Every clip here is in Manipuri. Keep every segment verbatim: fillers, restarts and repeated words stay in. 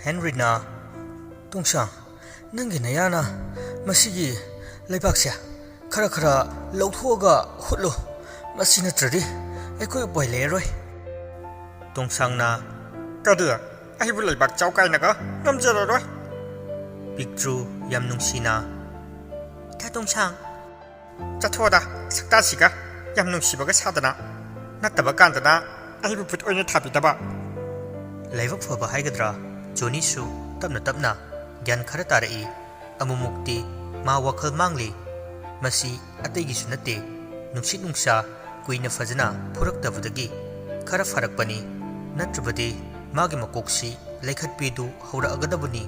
ꯍꯦꯟꯔꯤꯅ, "ꯇꯣꯡꯁꯥꯡ, ꯅꯪꯒꯤ ꯅꯌꯥꯅ ꯃꯁꯤꯒꯤ ꯂꯩꯕꯥꯛꯁꯦ ꯈꯔ ꯈꯔ ꯂꯧꯊꯣꯛꯑꯒ ꯍꯨꯠꯂꯨ꯫ ꯃꯁꯤ ꯅꯠꯇ꯭ꯔꯗꯤ ꯑꯩꯈꯣꯏ ꯎꯄꯥꯏ ꯂꯩꯔꯔꯣꯏ꯫" ꯇꯣꯡꯁꯥꯡꯅ, "ꯀꯔꯤ? ꯑꯩꯕꯨ ꯂꯩꯕꯥꯛ ꯆꯥꯎ ꯀꯥꯏꯅꯒ ꯉꯝꯖꯔꯔꯣꯏ꯫" ꯄꯤꯛꯇ꯭ꯔꯨ ꯌꯥꯝ ꯅꯨꯡꯁꯤꯅ, "ꯏꯊꯥ ꯇꯣꯡꯁꯥꯡ, ꯆꯠꯊꯣꯛꯑꯗ, ꯁꯛꯇꯥꯁꯤꯒ ꯌꯥꯝ ꯅꯨꯡꯁꯤꯕꯒ ꯁꯥꯗꯅ, ꯅꯠꯇꯕ ꯀꯥꯟꯗꯅ ꯑꯩꯕꯨ ꯚꯨꯠ ꯑꯣꯏꯅ ꯊꯥꯕꯤꯗꯕ꯫" ꯂꯥꯏꯕꯛ ꯐꯕ ꯍꯥꯏꯒꯗ꯭ꯔꯥ, ꯖꯣꯅꯤꯁꯨ ꯇꯞꯅ ꯇꯞꯅ ꯒ꯭ꯌꯥꯟ ꯈꯔ ꯇꯥꯔꯛꯏ꯫ ꯑꯃꯨꯛꯃꯨꯛꯇꯤ ꯃꯥ ꯋꯥꯈꯜ ꯃꯥꯡꯂꯤ꯫ ꯃꯁꯤ ꯑꯇꯩꯒꯤꯁꯨ ꯅꯠꯇꯦ, ꯅꯨꯡꯁꯤꯠ ꯅꯨꯡꯁꯥ ꯀꯨꯏꯅ ꯐꯖꯅ ꯐꯨꯔꯛꯇꯕꯗꯒꯤ ꯈꯔ ꯐꯔꯛꯄꯅꯤ꯫ ꯅꯠꯇ꯭ꯔꯕꯗꯤ ꯃꯥꯒꯤ ꯃꯀꯣꯛꯁꯤ ꯂꯩꯈꯠꯄꯤꯗꯨ ꯍꯧꯔꯛꯑꯒꯗꯕꯅꯤ꯫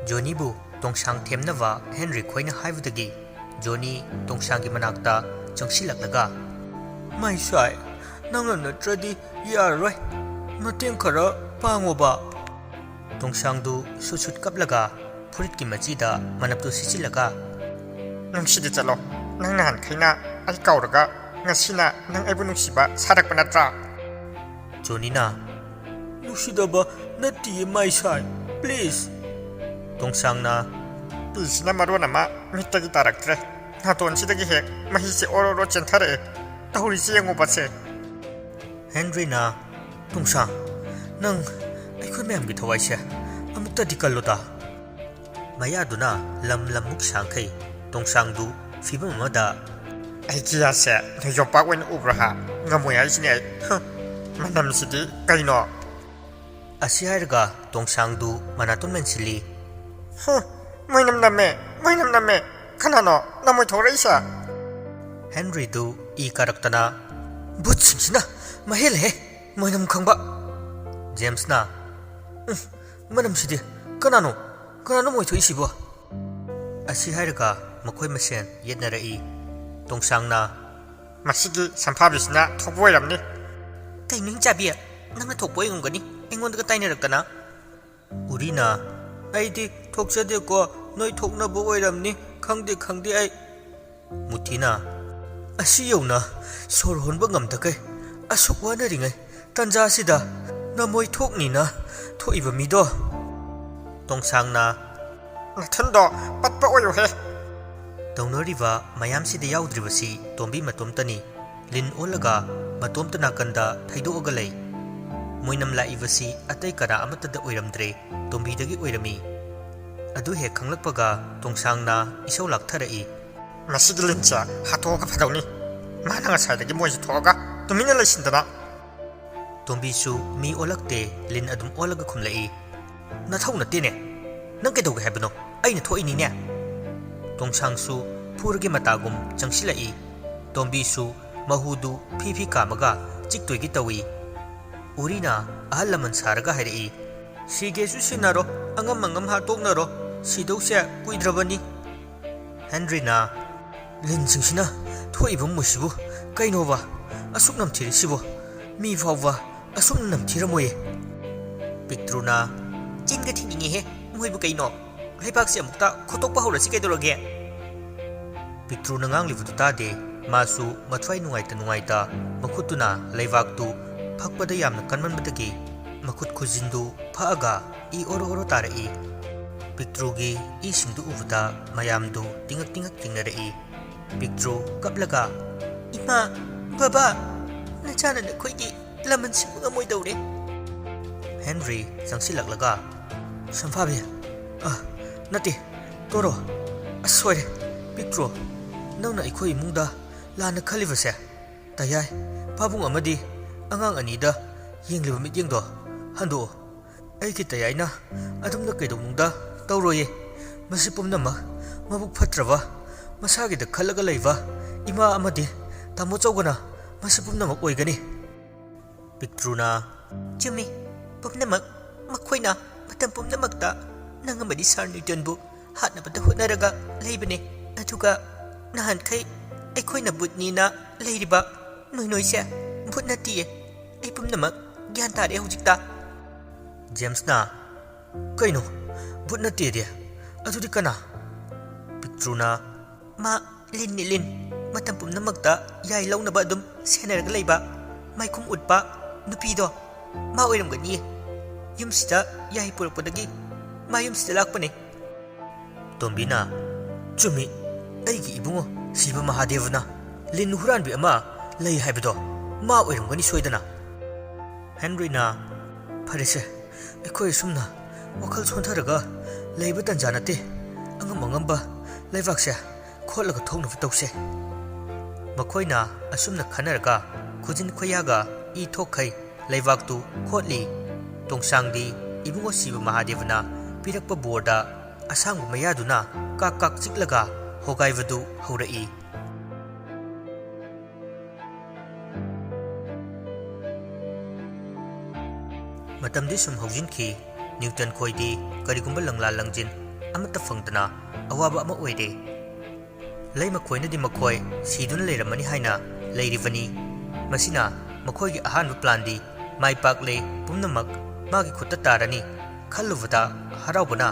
ꯖꯣꯅꯤꯕꯨ ꯇꯣꯡꯁꯥꯡ ꯊꯦꯝꯅꯕ ꯍꯦꯟꯔꯤ ꯈꯣꯏꯅ ꯍꯥꯏꯕꯗꯒꯤ ꯖꯣꯅꯤ ꯇꯣꯡꯁꯥꯡꯒꯤ ꯃꯅꯥꯛꯇ ꯆꯪꯁꯤꯜꯂꯛꯂꯒ, "ꯃꯩꯁꯥꯏ, ꯅꯪꯅ ꯅꯠꯇ꯭ꯔꯗꯤ ꯌꯥꯔꯔꯣꯏ꯫ ꯃꯇꯦꯡ ꯈꯔ ꯄꯥꯡꯉꯣꯕ꯫" ꯇꯣꯡꯁꯥꯡꯗꯨ ꯁꯨꯠ ꯁꯨꯠ ꯀꯞꯂꯒ ꯐꯨꯔꯤꯠꯀꯤ ꯃꯆꯤꯗ ꯃꯅꯞꯇꯨ ꯁꯤꯠꯆꯤꯜꯂꯒ, "ꯅꯪ ꯁꯤꯗ ꯆꯠꯂꯣ꯫ ꯅꯪ ꯅꯍꯥꯟꯈꯩꯅ ꯑꯩ ꯀꯥꯎꯔꯒ ꯉꯁꯤꯅ ꯅꯪ ꯑꯩꯕꯨ ꯅꯨꯡꯁꯤꯕ ꯁꯥꯔꯛꯄ ꯅꯠꯇ꯭ꯔꯥ?" ꯖꯣꯅꯤꯅ, "ꯅꯨꯡꯁꯤꯗꯕ ꯅꯠꯇꯤꯌꯦ ꯃꯩꯁꯥꯏ, please꯫" ꯇꯣꯡꯁꯥꯡꯅ, "ꯄꯤꯁꯤꯅ ꯃꯔꯣꯟ ꯑꯃ ꯃꯤꯠꯇꯒꯤ ꯇꯥꯔꯛꯇ꯭ꯔꯦ꯫ ꯅꯥꯇꯣꯟꯁꯤꯗꯒꯤ ꯍꯦꯛ ꯃꯍꯤꯁꯦ ꯑꯣꯔꯣ ꯑꯣꯔꯣ ꯆꯦꯟꯊꯔꯛꯑꯦ꯫ ꯇꯧꯔꯤꯁꯦ ꯌꯦꯡꯉꯨꯕꯁꯦ꯫" ꯍꯦꯟꯔꯤꯅ, "ꯇꯣꯡꯁꯥꯡ, ꯅꯪ ꯑꯩꯈꯣꯏ ꯃꯌꯥꯝꯒꯤ ꯊꯋꯥꯏꯁꯦ ꯑꯃꯨꯛꯇꯗꯤ ꯀꯜꯂꯨꯗ꯫" ꯃꯌꯥꯗꯨꯅ ꯂꯝ ꯂꯝꯃꯨꯛ ꯁꯥꯡꯈꯩ꯫ ꯇꯣꯡꯁꯥꯡꯗꯨ ꯐꯤꯕꯝ ꯑꯃꯗ, "ꯑꯩ ꯀꯤꯌꯥꯁꯦ ꯅꯣꯏ ꯌꯣꯝꯄꯥꯛ ꯑꯣꯏꯅ ꯎꯕ꯭ꯔꯥ ꯍꯥ? ꯉꯝꯃꯣꯏ ꯍꯥꯏꯁꯤꯅꯦ ꯑꯩ꯫ ꯍ, ꯃꯅꯝꯁꯤꯗꯤ ꯀꯩꯅꯣ?" ꯑꯁꯤ ꯍꯥꯏꯔꯒ ꯇꯣꯡꯁꯥꯡꯗꯨ ꯃꯅꯥꯇꯣꯟ ꯃꯦꯟꯁꯤꯜꯂꯤ꯫ "ꯍ, ꯃꯣꯏꯅꯝ ꯅꯝꯃꯦ, ꯃꯣꯏꯅꯝ ꯅꯝꯃꯦ꯫ ꯀꯅꯥꯅꯣ ꯅꯃꯣꯏ ꯊꯣꯛꯂꯛꯏꯁꯦ?" ꯍꯦꯟꯔꯤꯗꯨ ꯏ ꯀꯥꯔꯛꯇꯅ, "ꯚꯨꯠꯁꯤꯡꯁꯤꯅ ꯃꯍꯦꯜꯂꯦꯍꯦ, ꯃꯣꯏꯅꯝ ꯈꯪꯕ꯫" ꯖꯦꯝꯁꯅ, "ꯎꯝ, ꯃꯅꯝꯁꯤꯗꯤ ꯀꯅꯥꯅꯣ, ꯀꯅꯥꯅꯣ ꯃꯣꯏ ꯊꯣꯛꯏꯁꯤꯕꯣ?" ꯑꯁꯤ ꯍꯥꯏꯔꯒ ꯃꯈꯣꯏ ꯃꯁꯦꯟ ꯌꯦꯠꯅꯔꯛꯏ꯫ ꯇꯣꯡꯁꯥꯡꯅ, "ꯃꯁꯤꯒꯤ ꯁꯝꯐꯥꯕꯤꯁꯤꯅ ꯊꯣꯛꯄ ꯑꯣꯏꯔꯝꯅꯤ꯫" "ꯀꯩꯅꯣ ꯍꯤꯡꯆꯥꯕꯤ, ꯅꯪꯅ ꯊꯣꯛꯄ ꯑꯣꯏꯔꯝꯒꯅꯤ, ꯑꯩꯉꯣꯟꯗꯒ ꯇꯥꯏꯅꯔꯛꯇꯅ꯫" ꯎꯔꯤꯅ, "ꯑꯩꯗꯤ ꯊꯣꯛꯆꯗꯦꯀꯣ, ꯅꯣꯏ ꯊꯣꯛꯅꯕ ꯑꯣꯏꯔꯝꯅꯤ, ꯈꯪꯗꯦ, ꯈꯪꯗꯦ ꯑꯩ꯫" ꯃꯨꯊꯤꯅ, "ꯑꯁꯤ ꯌꯧꯅ ꯁꯣꯔ ꯍꯣꯟꯕ ꯉꯝꯗꯈꯩ ꯑꯁꯨꯛ ꯋꯥꯅꯔꯤꯉꯩ ꯇꯟꯖꯥꯁꯤꯗ ꯅꯃꯣꯏ ꯊꯣꯛꯅꯤꯅ ꯊꯣꯛꯏꯕ ꯃꯤꯗꯣ? ꯇꯣꯡꯁꯥꯡꯅ, "ꯅꯊꯨꯟꯗꯣ ꯄꯠꯄ ꯑꯣꯏꯌꯨꯍꯦ!" ꯇꯧꯅꯔꯤꯕ ꯃꯌꯥꯝꯁꯤꯗ ꯌꯥꯎꯗ꯭ꯔꯤꯕꯁꯤ ꯇꯣꯝꯕꯤ ꯃꯇꯣꯝꯇꯅꯤ꯫ ꯂꯤꯟ ꯑꯣꯜꯂꯒ ꯃꯇꯣꯝꯇ ꯅꯥꯀꯟꯗ ꯊꯩꯗꯣꯛꯑꯒ ꯂꯩ꯫ ꯃꯣꯏꯅꯝ ꯂꯥꯛꯏꯕꯁꯤ ꯑꯇꯩ ꯀꯅꯥ ꯑꯃꯠꯇꯗ ꯑꯣꯏꯔꯝꯗ꯭ꯔꯦ, ꯇꯣꯝꯕꯤꯗꯒꯤ ꯑꯣꯏꯔꯝꯃꯤ꯫ ꯑꯗꯨ ꯍꯦꯛ ꯈꯪꯂꯛꯄꯒ ꯇꯣꯡꯁꯥꯡꯅ ꯏꯁꯧ ꯂꯥꯛꯊꯔꯛꯏ꯫ "ꯃꯁꯤꯒꯤ ꯂꯤꯟꯁꯦ ꯍꯥꯠꯇꯣꯛꯑꯒ ꯐꯗꯧꯅꯤ꯫ ꯃꯥꯅ ꯉꯁꯥꯏꯗꯒꯤ ꯃꯣꯏꯁꯦ ꯊꯣꯛꯑꯒ ꯇꯨꯃꯤꯟꯅ ꯂꯩꯁꯤꯟꯗꯅ!" ꯇꯣꯝꯕꯤꯁꯨ ꯃꯤ ꯑꯣꯜꯂꯛꯇꯦ, ꯂꯤꯟ ꯑꯗꯨꯝ ꯑꯣꯜꯂꯒ ꯈꯨꯝꯂꯛꯏ꯫ "ꯅꯊꯧ ꯅꯠꯇꯦꯅꯦ꯫ ꯅꯪ ꯀꯩꯗꯧꯒꯦ ꯍꯥꯏꯕꯅꯣ? ꯑꯩꯅ ꯊꯣꯛꯏꯅꯤꯅꯦ!" ꯇꯣꯡꯁꯥꯡꯁꯨ ꯐꯨꯔꯒꯦ ꯃꯇꯥꯒꯨꯝ ꯆꯪꯁꯤꯜꯂꯛꯏ꯫ ꯇꯣꯝꯕꯤꯁꯨ ꯃꯍꯨꯗꯨ ꯐꯤ ꯐꯤ ꯀꯥꯝꯃꯒ ꯆꯤꯛꯇꯣꯏꯒꯤ ꯇꯧꯏ꯫ ꯎꯔꯤꯅ ꯑꯍꯜ ꯂꯃꯟ ꯁꯥꯔꯒ ꯍꯥꯏꯔꯛꯏ꯫ "ꯁꯤꯒꯦꯁꯨ ꯁꯤꯟꯅꯔꯣ, ꯑꯉꯝ ꯑꯉꯝ ꯍꯥꯠꯇꯣꯛꯅꯔꯣ, ꯁꯤꯗꯧꯁꯦ ꯀꯨꯏꯗ꯭ꯔꯕꯅꯤ꯫" ꯍꯦꯟꯔꯤꯅ, "ꯂꯤꯟꯁꯤꯡꯁꯤꯅ ꯊꯣꯛꯏꯕ ꯃꯣꯏꯁꯤꯕꯨ ꯀꯩꯅꯣꯕ ꯑꯁꯨꯛ ꯅꯝꯊꯤꯔꯤꯁꯤꯕꯣ? ꯃꯤ ꯐꯥꯎꯕ ꯑꯁꯨꯛ ꯅꯝꯊꯤꯔꯝꯃꯣꯏꯌꯦ꯫" ꯄꯤꯛꯇ꯭ꯔꯨꯅ, "ꯆꯤꯟꯒ ꯊꯤꯡꯅꯤꯡꯉꯤꯍꯦ, ꯃꯣꯏꯕꯨ ꯀꯩꯅꯣ? ꯂꯩꯕꯥꯛꯁꯦ ꯑꯃꯨꯛꯇ ꯈꯣꯠꯇꯣꯛꯄ ꯍꯧꯔꯁꯤ ꯀꯩꯗꯧꯔꯒꯦ?" ꯄꯤꯛꯇ꯭ꯔꯨꯅ ꯉꯥꯡꯂꯤꯕꯗꯨ ꯇꯥꯗꯦ꯫ ꯃꯥꯁꯨ ꯃꯊ꯭ꯋꯥꯏ ꯅꯨꯡꯉꯥꯏꯇ ꯅꯨꯡꯉꯥꯏꯇ ꯃꯈꯨꯠꯇꯨꯅ ꯂꯩꯕꯥꯛꯇꯨ ꯐꯛꯄꯗ ꯌꯥꯝꯅ ꯀꯟꯃꯟꯕꯗꯒꯤ ꯃꯈꯨꯠ ꯈꯨꯖꯤꯟꯗꯨ ꯐꯛꯑꯒ ꯏ ꯑꯣꯔꯣ ꯑꯣꯔꯣ ꯇꯥꯔꯛꯏ꯫ ꯄꯤꯛꯇ꯭ꯔꯨꯒꯤ ꯏꯁꯤꯡꯗꯨ ꯎꯕꯗ ꯃꯌꯥꯝꯗꯨ ꯇꯤꯡꯉꯛ ꯇꯤꯡꯉꯛ ꯌꯦꯡꯅꯔꯛꯏ꯫ ꯄꯤꯛꯇ꯭ꯔꯨ ꯀꯞꯂꯒ, "ꯏꯃꯥ, ꯕꯕꯥ, ꯅꯆꯥꯅ ꯅꯈꯣꯏꯒꯤ ꯂꯃꯟ ꯁꯤꯟꯕ ꯉꯝꯃꯣꯏꯗꯧꯔꯦ꯫" ꯍꯦꯟꯔꯤ ꯆꯪꯁꯤꯜꯂꯛꯂꯒ, "ꯁꯝꯐꯥꯕꯤ, ꯑ, ꯅꯠꯇꯦ, ꯇꯣꯔꯣ, ꯑꯁ, ꯁꯣꯏꯔꯦ꯫ ꯄꯤꯛꯇ꯭ꯔꯨ, ꯅꯪꯅ ꯑꯩꯈꯣꯏ ꯏꯃꯨꯡꯗ ꯂꯥꯟꯅ ꯈꯜꯂꯤꯕꯁꯦ ꯇꯌꯥꯏ꯫ ꯄꯥꯕꯨꯡ ꯑꯃꯗꯤ ꯑꯉꯥꯡ ꯑꯅꯤꯗ ꯌꯦꯡꯂꯤꯕ ꯃꯤꯠꯌꯦꯡꯗꯣ ꯍꯟꯗꯣꯛꯑꯣ꯫ ꯑꯩꯒꯤ ꯇꯌꯥꯏꯅ ꯑꯗꯨꯝꯅ ꯀꯩꯗꯧꯅꯨꯡꯗ ꯇꯧꯔꯣꯏꯌꯦ꯫ ꯃꯁꯤ ꯄꯨꯝꯅꯃꯛ ꯃꯕꯨꯛ ꯐꯠꯇ꯭ꯔꯕ, ꯃꯁꯥꯒꯤꯗ ꯈꯜꯂꯒ ꯂꯩꯕ ꯏꯃꯥ ꯑꯃꯗꯤ ꯇꯥꯃꯣ ꯆꯧꯒꯅ ꯃꯁꯤ ꯄꯨꯝꯅꯃꯛ ꯑꯣꯏꯒꯅꯤ꯫" ꯄꯤꯛꯇ꯭ꯔꯨꯅ, "ꯆꯨꯝꯃꯤ, ꯄꯨꯝꯅꯃꯛ ꯃꯈꯣꯏꯅ ꯃꯇꯝ ꯄꯨꯝꯅꯃꯛꯇ ꯅꯪ ꯑꯃꯗꯤ ꯁꯥꯔ ꯅ꯭ꯌꯨꯇꯟꯕꯨ ꯍꯥꯠꯅꯕꯗ ꯍꯣꯠꯅꯔꯒ ꯂꯩꯕꯅꯦ꯫ ꯑꯗꯨꯒ ꯅꯍꯥꯟꯈꯩ ꯑꯩꯈꯣꯏꯅ ꯕꯨꯠꯅꯤꯅ ꯂꯩꯔꯤꯕ ꯅꯣꯏ ꯅꯣꯏꯁꯦ ꯕꯨꯠ ꯅꯠꯇꯤꯌꯦ꯫ ꯑꯩ ꯄꯨꯝꯅꯃꯛ ꯒ꯭ꯌꯥꯟ ꯇꯥꯔꯦ ꯍꯧꯖꯤꯛꯇ꯫" ꯖꯦꯝꯁꯅ, "ꯀꯩꯅꯣ? ꯕꯨꯠ ꯅꯠꯇꯦꯗꯤ? ꯑꯗꯨꯗꯤ ꯀꯅꯥ?" ꯄꯤꯛꯇ꯭ꯔꯨꯅ, "ꯃꯥ ꯂꯤꯟꯅꯤ, ꯂꯤꯟ꯫ ꯃꯇꯝ ꯄꯨꯝꯅꯃꯛꯇ ꯌꯥꯏ ꯂꯧꯅꯕ ꯑꯗꯨꯝ ꯁꯦꯟꯅꯔꯒ ꯂꯩꯕ, ꯃꯥꯏꯈꯨꯝ ꯎꯠꯄ ꯅꯨꯄꯤꯗꯣ, ꯃꯥ ꯑꯣꯏꯔꯝꯒꯅꯤꯌꯦ꯫" ꯌꯨꯝꯁꯤꯗ ꯌꯥꯏ ꯄꯨꯔꯛꯄꯗꯒꯤ ꯃꯥ ꯌꯨꯝꯁꯤꯗ ꯂꯥꯛꯄꯅꯦ꯫ ꯇꯣꯝꯕꯤꯅ, "ꯆꯨꯝꯃꯤ, ꯑꯩꯒꯤ ꯏꯕꯨꯡꯉꯣ ꯁꯤꯕ ꯃꯍꯥꯗꯦꯕꯅ ꯂꯤꯟ ꯍꯨꯔꯥꯟꯕꯤ ꯑꯃ ꯂꯩ ꯍꯥꯏꯕꯗꯣ ꯃꯥ ꯑꯣꯏꯔꯝꯒꯅꯤ ꯁꯣꯏꯗꯅ꯫" ꯍꯦꯟꯔꯤꯅ, "ꯐꯔꯦꯁꯦ, ꯑꯩꯈꯣꯏ ꯑꯁꯨꯝꯅ ꯋꯥꯈꯜ ꯁꯣꯟꯊꯔꯒ ꯂꯩꯕ ꯇꯟꯖꯥ ꯅꯠꯇꯦ꯫ ꯑꯉꯝ ꯑꯉꯝꯕ ꯂꯩꯕꯥꯛꯁꯦ ꯈꯣꯠꯂꯒ ꯊꯣꯛꯅꯕ ꯇꯧꯁꯦ꯫" ꯃꯈꯣꯏꯅ ꯑꯁꯨꯝꯅ ꯈꯟꯅꯔꯒ ꯈꯨꯖꯤꯟ ꯈꯨꯌꯥꯒ ꯏ ꯊꯣꯛꯈꯩ ꯂꯩꯕꯥꯛꯇꯨ ꯈꯣꯠꯂꯤ꯫ ꯇꯣꯡꯁꯥꯡꯗꯤ ꯏꯕꯨꯡꯉꯣ ꯁꯤꯕ ꯃꯍꯥꯗꯦꯕꯅ ꯄꯤꯔꯛꯄ ꯕꯣꯔꯗ ꯑꯁꯥꯡꯕ ꯃꯌꯥꯗꯨꯅ ꯀꯥꯛ ꯀꯥꯛ ꯆꯤꯛꯂꯒ ꯍꯣꯒꯥꯏꯕꯗꯨ ꯍꯧꯔꯛꯏ꯫ ꯃꯇꯝꯗꯤ ꯁꯨꯝ ꯍꯧꯖꯤꯟꯈꯤ꯫ ꯅ꯭ꯌꯨꯇꯟ ꯈꯣꯏꯗꯤ ꯀꯔꯤꯒꯨꯝꯕ ꯂꯪꯂꯥ ꯂꯪꯖꯤꯟ ꯑꯃꯠꯇ ꯐꯪꯗꯅ ꯑꯋꯥꯕ ꯑꯃ ꯑꯣꯏꯔꯦ꯫ ꯂꯩꯃ ꯈꯣꯏꯅꯗꯤ ꯃꯈꯣꯏ ꯁꯤꯗꯨꯅ ꯂꯩꯔꯝꯃꯅꯤ ꯍꯥꯏꯅ ꯂꯩꯔꯤꯕꯅꯤ꯫ ꯃꯁꯤꯅ ꯃꯈꯣꯏꯒꯤ ꯑꯍꯥꯟꯕ ꯄ꯭ꯂꯥꯟꯗꯤ ꯃꯥꯏ ꯄꯥꯛꯂꯦ, ꯄꯨꯝꯅꯃꯛ ꯃꯥꯒꯤ ꯈꯨꯠꯇ ꯇꯥꯔꯅꯤ ꯈꯜꯂꯨꯕꯗ ꯍꯔꯥꯎꯕꯅ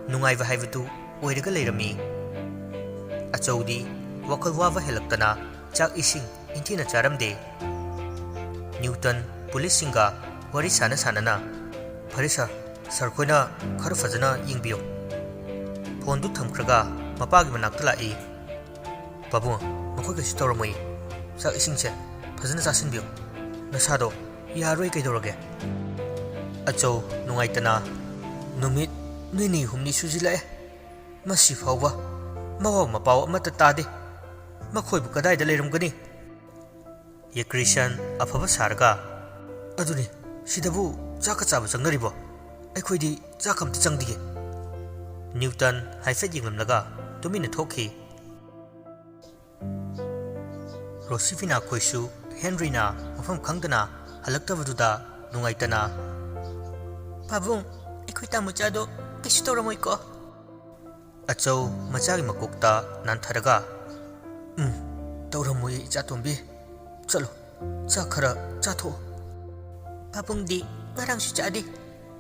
ꯅꯨꯡꯉꯥꯏꯕ ꯍꯥꯏꯕꯗꯨ ꯑꯣꯏꯔꯒ ꯂꯩꯔꯝꯃꯤ꯫ ꯑꯆꯧꯗꯤ ꯋꯥꯈꯜ ꯋꯥꯕ ꯍꯦꯜꯂꯛꯇꯅ ꯆꯥꯛ ꯏꯁꯤꯡ ꯏꯟꯊꯤꯅ ꯆꯥꯔꯝꯗꯦ꯫ ꯅ꯭ꯌꯨꯇꯟ ꯄꯨꯂꯤꯁꯁꯤꯡꯒ ꯋꯥꯔꯤ ꯁꯥꯟꯅ ꯁꯥꯟꯅꯅ, "ꯐꯔꯦ ꯁꯥꯔ, ꯁꯥꯔ ꯈꯣꯏꯅ ꯈꯔ ꯐꯖꯅ ꯌꯦꯡꯕꯤꯌꯨ꯫" ꯐꯣꯟꯗꯨ ꯊꯝꯈ꯭ꯔꯒ ꯃꯄꯥꯒꯤ ꯃꯅꯥꯛꯇ ꯂꯥꯛꯏ꯫ "ꯄꯥꯕꯨꯡ, ꯃꯈꯣꯏ ꯀꯩꯁꯨ ꯇꯧꯔꯝꯃꯣꯏ꯫ ꯆꯥꯛ ꯏꯁꯤꯡꯁꯦ ꯐꯖꯅ ꯆꯥꯁꯤꯟꯕꯤꯌꯨ꯫ ꯅꯁꯥꯗꯣ ꯌꯥꯔꯣꯏ ꯀꯩꯗꯧꯔꯒꯦ?" ꯑꯆꯧ ꯅꯨꯡꯉꯥꯏꯇꯅ, "ꯅꯨꯃꯤꯠ ꯅꯤꯅꯤ ꯍꯨꯝꯅꯤ ꯁꯨꯖꯤꯜꯂꯛꯑꯦ꯫ ꯃꯁꯤ ꯐꯥꯎꯕ ꯃꯋꯥ ꯃꯄꯥꯎ ꯑꯃꯠꯇ ꯇꯥꯗꯦ꯫ ꯃꯈꯣꯏꯕꯨ ꯀꯗꯥꯏꯗ ꯂꯩꯔꯝꯒꯅꯤ?" ꯌꯦꯀ꯭ꯔꯤꯁꯟ ꯑꯐꯕ ꯁꯥꯔꯒ, "ꯑꯗꯨꯅꯤ, ꯁꯤꯗꯕꯨ ꯆꯥꯛꯀ ꯆꯥꯕ ꯆꯪꯅꯔꯤꯕꯣ? ꯑꯩꯈꯣꯏꯗꯤ ꯆꯥꯛꯀ ꯑꯝꯇ ꯆꯪꯗꯤꯌꯦ꯫" ꯅ꯭ꯌꯨꯇꯟ ꯍꯥꯏꯐꯦꯠ ꯌꯦꯡꯂꯝꯂꯒ ꯇꯨꯃꯤꯟꯅ ꯊꯣꯛꯈꯤ꯫ ꯔꯣꯁꯤꯐꯤꯅꯥ ꯈꯣꯏꯁꯨ ꯍꯦꯟꯔꯤꯅ ꯃꯐꯝ ꯈꯪꯗꯅ ꯍꯜꯂꯛꯇꯕꯗꯨꯗ ꯅꯨꯡꯉꯥꯏꯇꯅ, "ꯄꯥꯕꯨꯡ, ꯑꯩꯈꯣꯏ ꯇꯥꯃꯣꯆꯥꯗꯣ ꯀꯩꯁꯨ ꯇꯧꯔꯝꯃꯣꯏꯀꯣ?" ꯑꯆꯧ ꯃꯆꯥꯒꯤ ꯃꯀꯣꯛꯇ ꯅꯥꯟꯊꯔꯒ, "ꯎꯝ, ꯇꯧꯔꯝꯃꯣꯏ ꯏꯆꯥꯇꯣꯝꯕꯤ꯫ ꯆꯠꯂꯣ, ꯆꯥꯛ ꯈꯔ ꯆꯥꯊꯣꯛꯑꯣ꯫" "ꯄꯥꯕꯨꯡꯗꯤ ꯉꯔꯥꯡꯁꯨ ꯆꯥꯗꯦ꯫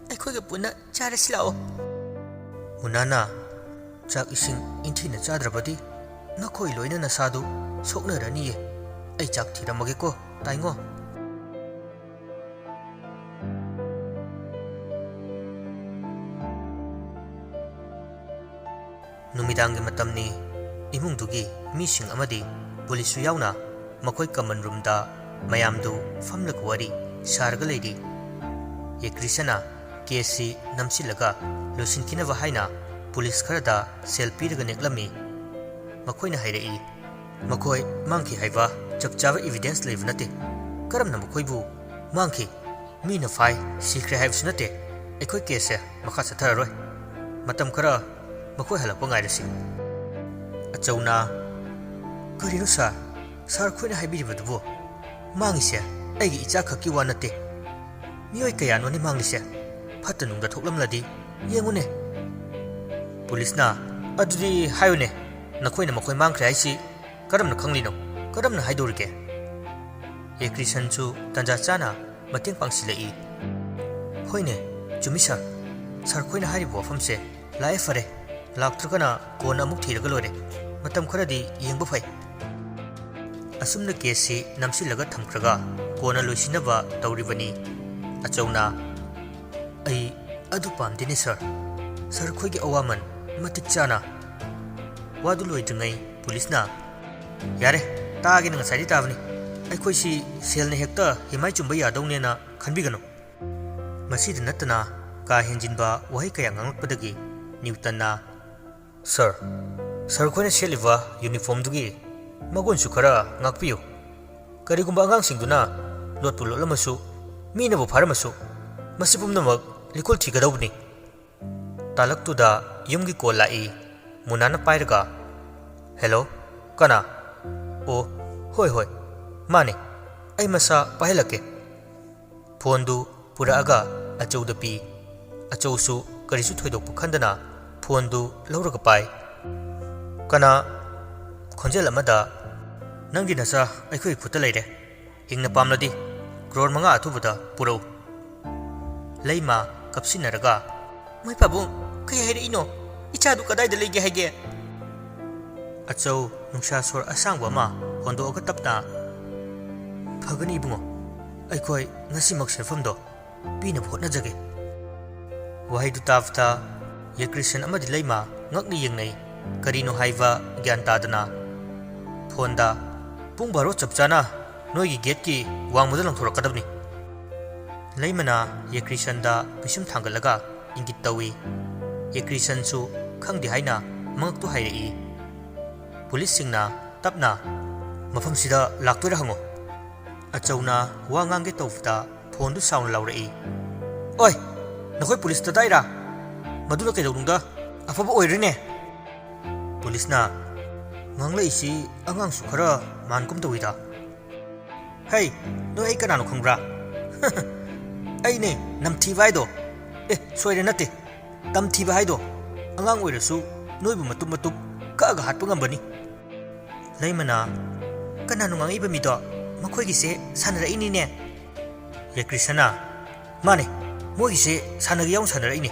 ꯑꯩꯈꯣꯏꯒ ꯄꯨꯟꯅ ꯆꯥꯔꯁꯤ ꯂꯥꯛꯑꯣ꯫" ꯃꯨꯅꯥꯅ, "ꯆꯥꯛ ꯏꯁꯤꯡ ꯏꯟꯊꯤꯅ ꯆꯥꯗ꯭ꯔꯕꯗꯤ ꯅꯈꯣꯏ ꯂꯣꯏꯅ ꯅꯁꯥꯗꯨ ꯁꯣꯛꯅꯔꯅꯤꯌꯦ꯫ ꯑꯩ ꯆꯥꯛ ꯊꯤꯔꯝꯃꯒꯦꯀꯣ, ꯇꯥꯏꯉꯣ?" ꯅꯨꯃꯤꯗꯥꯡꯒꯤ ꯃꯇꯝꯅꯤ꯫ ꯏꯃꯨꯡꯗꯨꯒꯤ ꯃꯤꯁꯤꯡ ꯑꯃꯗꯤ ꯄꯨꯂꯤꯁꯁꯨ ꯌꯥꯎꯅ ꯃꯈꯣꯏ ꯀꯃꯟ ꯔꯨꯝꯗ ꯃꯌꯥꯝꯗꯨ ꯐꯝꯂꯒ ꯋꯥꯔꯤ ꯁꯥꯔꯒ ꯂꯩꯔꯤ꯫ ꯌꯦꯀ꯭ꯔꯤꯁꯅ ꯀꯦꯁꯁꯤ ꯅꯝꯁꯤꯜꯂꯒ ꯂꯣꯏꯁꯤꯟꯈꯤꯅꯕ ꯍꯥꯏꯅ ꯄꯨꯂꯤꯁ ꯈꯔꯗ ꯁꯦꯜ ꯄꯤꯔꯒ ꯅꯦꯛꯂꯝꯃꯤ꯫ ꯃꯈꯣꯏꯅ ꯍꯥꯏꯔꯛꯏ, "ꯃꯈꯣꯏ ꯃꯥꯡꯈꯤ ꯍꯥꯏꯕ ꯆꯞ ꯆꯥꯕ ꯏꯕꯤꯗꯦꯟꯁ ꯂꯩꯕ ꯅꯠꯇꯦ꯫ ꯀꯔꯝꯅ ꯃꯈꯣꯏꯕꯨ ꯃꯥꯡꯈꯤ? ꯃꯤꯅ ꯐꯥꯏ, ꯁꯤꯈ꯭ꯔꯦ ꯍꯥꯏꯕꯁꯨ ꯅꯠꯇꯦ꯫ ꯑꯩꯈꯣꯏ ꯀꯦꯁꯁꯦ ꯃꯈꯥ ꯆꯠꯊꯔꯔꯣꯏ꯫ ꯃꯇꯝ ꯈꯔ ꯃꯈꯣꯏ ꯍꯜꯂꯛꯄ ꯉꯥꯏꯔꯁꯤ꯫" ꯑꯆꯧꯅ, "ꯀꯔꯤꯅꯣ ꯁꯥꯔ? ꯁꯥꯔ ꯈꯣꯏꯅ ꯍꯥꯏꯕꯤꯔꯤꯕꯗꯨꯕꯨ? ꯃꯥꯡꯉꯤꯁꯦ ꯑꯩꯒꯤ ꯏꯆꯥ ꯈꯛꯀꯤ ꯋꯥ ꯅꯠꯇꯦ꯫ ꯃꯤꯑꯣꯏ ꯀꯌꯥꯅꯣꯅꯦ ꯃꯥꯡꯂꯤꯁꯦ? ꯐꯠꯇ ꯅꯨꯡꯗ ꯊꯣꯛꯂꯝꯂꯗꯤ ꯌꯦꯡꯉꯨꯅꯦ꯫" ꯄꯨꯂꯤꯁꯅ, "ꯑꯗꯨꯗꯤ ꯍꯥꯏꯌꯨꯅꯦ, ꯅꯈꯣꯏꯅ ꯃꯈꯣꯏ ꯃꯥꯡꯈ꯭ꯔꯦ ꯍꯥꯏꯁꯤ ꯀꯔꯝꯅ ꯈꯪꯂꯤꯅꯣ? ꯀꯔꯝꯅ ꯍꯥꯏꯗꯧꯔꯤꯒꯦ?" ꯌꯦꯀ꯭ꯔꯤꯁꯟꯁꯨ ꯇꯟꯖꯥ ꯆꯥꯅ ꯃꯇꯦꯡ ꯄꯥꯡꯁꯤꯜꯂꯛꯏ꯫ "ꯍꯣꯏꯅꯦ, ꯆꯨꯝꯃꯤ ꯁꯥꯔ꯫ ꯁꯥꯔ ꯈꯣꯏꯅ ꯍꯥꯏꯔꯤꯕ ꯋꯥꯐꯝꯁꯦ ꯂꯥꯛꯑꯦ ꯐꯔꯦ꯫ ꯂꯥꯛꯇ꯭ꯔꯒꯅ ꯀꯣꯟꯅ ꯑꯃꯨꯛ ꯊꯤꯔꯒ ꯂꯣꯏꯔꯦ꯫ ꯃꯇꯝ ꯈꯔꯗꯤ ꯌꯦꯡꯕ ꯐꯩ꯫" ꯑꯁꯨꯝꯅ ꯀꯦꯁꯁꯤ ꯅꯝꯁꯤꯜꯂꯒ ꯊꯝꯈ꯭ꯔꯒ ꯀꯣꯟꯅ ꯂꯣꯏꯁꯤꯟꯅꯕ ꯇꯧꯔꯤꯕꯅꯤ꯫ ꯑꯆꯧꯅ, "ꯑꯩ ꯑꯗꯨ ꯄꯥꯝꯗꯦꯅꯦ ꯁꯥꯔ꯫ ꯁꯥꯔ ꯈꯣꯏꯒꯤ ꯑꯋꯥꯃꯟ ꯃꯇꯤꯛ ꯆꯥꯅ꯫" ꯋꯥꯗꯨ ꯂꯣꯏꯗ꯭ꯔꯤꯉꯩ ꯄꯨꯂꯤꯁꯅ, "ꯌꯥꯔꯦ, ꯇꯥꯒꯦꯅ ꯉꯁꯥꯏꯗꯤ ꯇꯥꯕꯅꯤ꯫ ꯑꯩꯈꯣꯏꯁꯤ ꯁꯦꯜꯅ ꯍꯦꯛꯇ ꯍꯤꯃꯥꯏ ꯆꯨꯝꯕ ꯌꯥꯗꯧꯅꯦꯅ ꯈꯟꯕꯤꯒꯅꯨ꯫" ꯃꯁꯤꯗ ꯅꯠꯇꯅ ꯀꯥ ꯍꯦꯟꯖꯤꯟꯕ ꯋꯥꯍꯩ ꯀꯌꯥ ꯉꯥꯡꯂꯛꯄꯗꯒꯤ ꯅ꯭ꯌꯨꯇꯟꯅ, "ꯁꯥꯔ, ꯁꯥꯔ ꯈꯣꯏꯅ ꯁꯦꯠꯂꯤꯕ ꯌꯨꯅꯤꯐꯣꯔꯝꯗꯨꯒꯤ ꯃꯒꯨꯟꯁꯨ ꯈꯔ ꯉꯥꯛꯄꯤꯌꯨ꯫ ꯀꯔꯤꯒꯨꯝꯕ ꯑꯉꯥꯡꯁꯤꯡꯗꯨꯅ ꯂꯣꯠꯄꯨ ꯂꯣꯠꯂꯝꯃꯁꯨ, ꯃꯤꯅꯕꯨ ꯐꯥꯔꯝꯃꯁꯨ, ꯃꯁꯤ ꯄꯨꯝꯅꯃꯛ ꯂꯤꯀꯨꯜ ꯊꯤꯒꯗꯧꯕꯅꯤ꯫" ꯇꯥꯂꯛꯇꯨꯗ ꯌꯨꯝꯒꯤ ꯀꯣꯜ ꯂꯥꯛꯏ꯫ ꯃꯨꯅꯥꯅ ꯄꯥꯏꯔꯒ, "ꯍꯦꯜꯂꯣ, ꯀꯅꯥ? ꯑꯣ, ꯍꯣꯏ, ꯍꯣꯏ, ꯃꯥꯅꯦ, ꯑꯩ ꯃꯁꯥ ꯄꯥꯏꯍꯜꯂꯛꯀꯦ꯫" ꯐꯣꯟꯗꯨ ꯄꯨꯔꯛꯑꯒ ꯑꯆꯧꯗ ꯄꯤ꯫ ꯑꯆꯧꯁꯨ ꯀꯔꯤꯁꯨ ꯊꯣꯏꯗꯣꯛꯄ ꯈꯟꯗꯅ ꯐꯣꯟꯗꯨ ꯂꯧꯔꯒ ꯄꯥꯏ꯫ "ꯀꯅꯥ?" ꯈꯣꯟꯖꯦꯜ ꯑꯃꯗ, "ꯅꯪꯒꯤ ꯅꯆꯥ ꯑꯩꯈꯣꯏꯒꯤ ꯈꯨꯠꯇ ꯂꯩꯔꯦ꯫ ꯍꯤꯡꯅ ꯄꯥꯝꯂꯗꯤ ꯀ꯭ꯔꯣꯔ ꯃꯉꯥ ꯑꯊꯨꯕꯗ ꯄꯨꯔꯛꯎ꯫" ꯂꯩꯃ ꯀꯞꯁꯤꯟꯅꯔꯒ, "ꯃꯥꯏ ꯄꯥꯕꯨꯡ, ꯀꯩ ꯍꯥꯏꯔꯛꯏꯅꯣ? ꯏꯆꯥꯗꯨ ꯀꯗꯥꯏꯗ ꯂꯩꯒꯦ ꯍꯥꯏꯒꯦ?" ꯑꯆꯧ ꯅꯨꯡꯁꯥ ꯁꯣꯔ ꯑꯁꯥꯡꯕ ꯑꯃ ꯍꯣꯟꯗꯣꯛꯑꯒ ꯇꯞꯅ, "ꯐꯒꯅꯤ ꯏꯕꯨꯡꯉꯣ, ꯑꯩꯈꯣꯏ ꯉꯁꯤꯃꯛ ꯁꯦꯟꯐꯝꯗꯣ ꯄꯤꯅꯕ ꯍꯣꯠꯅꯖꯒꯦ꯫" ꯋꯥꯍꯩꯗꯨ ꯇꯥꯕꯗ ꯌꯦꯀ꯭ꯔꯤꯁꯟ ꯑꯃꯗꯤ ꯂꯩꯃ ꯉꯛꯅ ꯌꯦꯡꯅꯩ꯫ ꯀꯔꯤꯅꯣ ꯍꯥꯏꯕ ꯒ꯭ꯌꯥꯟ ꯇꯥꯗꯅ ꯐꯣꯟꯗ, "ꯄꯨꯡ ꯕꯥꯔꯣ ꯆꯞ ꯆꯥꯅ ꯅꯣꯏꯒꯤ ꯒꯦꯠꯀꯤ ꯋꯥꯡꯃꯗ ꯂꯪꯊꯣꯔꯛꯀꯗꯕꯅꯤ꯫" ꯂꯩꯃꯅ ꯌꯦꯀ꯭ꯔꯤꯁꯟꯗ ꯄꯤꯁꯨꯝ ꯊꯥꯡꯒꯠꯂꯒ ꯏꯪꯒꯤꯠ ꯇꯧꯏ꯫ ꯌꯦꯀ꯭ꯔꯤꯁꯟꯁꯨ ꯈꯪꯗꯦ ꯍꯥꯏꯅ ꯃꯉꯛꯇꯨ ꯍꯥꯏꯔꯛꯏ꯫ ꯄꯨꯂꯤꯁꯁꯤꯡꯅ ꯇꯞꯅ, "ꯃꯐꯝꯁꯤꯗ ꯂꯥꯛꯇꯣꯏꯔꯥ ꯍꯪꯉꯨ꯫" ꯑꯆꯧꯅ ꯋꯥ ꯉꯥꯡꯒꯦ ꯇꯧꯕꯗ ꯐꯣꯟꯗꯨ ꯁꯥꯎꯅ ꯂꯥꯎꯔꯛꯏ꯫ "ꯑꯣꯏ, ꯅꯈꯣꯏ ꯄꯨꯂꯤꯁꯇ ꯇꯥꯛꯏꯔꯥ? ꯃꯗꯨꯅ ꯀꯩꯗꯧꯅꯨꯡꯗ ꯑꯐꯕ ꯑꯣꯏꯔꯣꯏꯅꯦ꯫" ꯄꯨꯂꯤꯁꯅ ꯉꯥꯡꯂꯛꯏꯁꯤ ꯑꯉꯥꯡꯁꯨ ꯈꯔ ꯃꯥꯟꯒꯨꯝ ꯇꯧꯏꯗ꯫ "ꯍꯩ, ꯅꯣꯏ ꯑꯩ ꯀꯅꯥꯅꯣ ꯈꯪꯕ꯭ꯔꯥ? ꯑꯩꯅꯦ, ꯅꯝꯊꯤꯕ ꯍꯥꯏꯗꯣ꯫ ꯑꯦ, ꯁꯣꯏꯔꯦ, ꯅꯠꯇꯦ, ꯇꯝꯊꯤꯕ ꯍꯥꯏꯗꯣ꯫ ꯑꯉꯥꯡ ꯑꯣꯏꯔꯁꯨ ꯅꯣꯏꯕꯨ ꯃꯇꯨꯝ ꯃꯇꯨꯝ ꯀꯛꯑꯒ ꯍꯥꯠꯄ ꯉꯝꯕꯅꯤ꯫" ꯂꯩꯃꯅ, "ꯀꯅꯥꯅꯣ ꯉꯥꯡꯉꯛꯏꯕ ꯃꯤꯗꯣ? ꯃꯈꯣꯏꯒꯤꯁꯦ ꯁꯥꯟꯅꯔꯛꯏꯅꯤꯅꯦ꯫" ꯌꯦꯀ꯭ꯔꯤꯁꯅ, "ꯃꯥꯅꯦ, ꯃꯣꯏꯒꯤꯁꯦ ꯁꯥꯟꯅꯒꯦ ꯌꯥꯎꯅ ꯁꯥꯟꯅꯔꯛꯏꯅꯦ꯫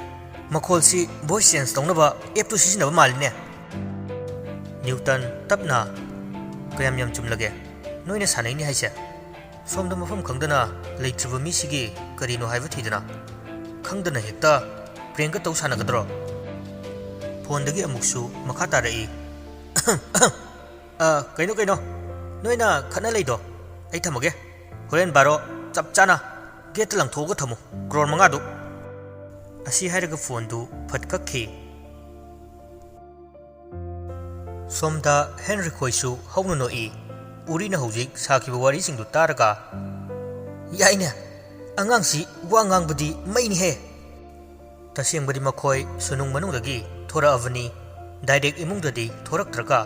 ꯃꯈꯣꯜꯁꯤ ꯚꯣꯏꯁ ꯆꯦꯟꯖ ꯇꯧꯅꯕ ꯑꯦꯞꯇꯨ ꯁꯤꯖꯤꯟꯅꯕ ꯃꯥꯜꯂꯤꯅꯦ꯫" ꯅ꯭ꯌꯨꯇꯟ ꯇꯞꯅ, "ꯀꯌꯥꯝ ꯌꯥꯝ ꯆꯨꯝꯂꯒꯦ ꯅꯣꯏꯅ ꯁꯥꯟꯅꯩꯅꯤ ꯍꯥꯏꯁꯦ? ꯁꯣꯝꯗ ꯃꯐꯝ ꯈꯪꯗꯅ ꯂꯩꯇ꯭ꯔꯤꯕ ꯃꯤꯁꯤꯒꯤ ꯀꯔꯤꯅꯣ ꯍꯥꯏꯕ ꯊꯤꯗꯅ, ꯈꯪꯗꯅ ꯍꯦꯛꯇ ꯄ꯭ꯔꯦꯡꯀ ꯇꯧ ꯁꯥꯟꯅꯒꯗ꯭ꯔꯣ?" ꯐꯣꯟꯗꯒꯤ ꯑꯃꯨꯛꯁꯨ ꯃꯈꯥ ꯇꯥꯔꯛꯏ꯫ "ꯑ, ꯀꯩꯅꯣ, ꯀꯩꯅꯣ, ꯅꯣꯏꯅ ꯈꯠꯅ ꯂꯩꯗꯣ ꯑꯩ ꯊꯝꯃꯒꯦ꯫ ꯍꯣꯔꯦꯟ ꯕꯥꯔꯣ ꯆꯞ ꯆꯥꯅ ꯒꯦꯠꯇ ꯂꯪꯊꯣꯛꯑꯒ ꯊꯝꯃꯨ, ꯀ꯭ꯔꯣꯔ ꯃꯉꯥꯗꯨ꯫" ꯑꯁꯤ ꯍꯥꯏꯔꯒ ꯐꯣꯟꯗꯨ ꯐꯠ ꯀꯛꯈꯤ꯫ ꯁꯣꯝꯗ ꯍꯦꯟꯔꯤ ꯈꯣꯏꯁꯨ ꯍꯧꯅ ꯅꯣꯛꯏ꯫ ꯎꯔꯤꯅ ꯍꯧꯖꯤꯛ ꯁꯥꯈꯤꯕ ꯋꯥꯔꯤꯁꯤꯡꯗꯨ ꯇꯥꯔꯒ, "ꯌꯥꯏꯅꯦ, ꯑꯉꯥꯡꯁꯤ ꯋꯥ ꯉꯥꯡꯕꯗꯤ ꯃꯩꯅꯤꯍꯦ!" ꯇꯁꯦꯡꯕꯗꯤ ꯃꯈꯣꯏ ꯁꯨꯅꯨꯡ ꯃꯅꯨꯡꯗꯒꯤ ꯊꯣꯔꯛꯑꯕꯅꯤ꯫ ꯗꯥꯏꯔꯦꯛ ꯏꯃꯨꯡꯗꯗꯤ ꯊꯣꯔꯛꯇ꯭ꯔꯒ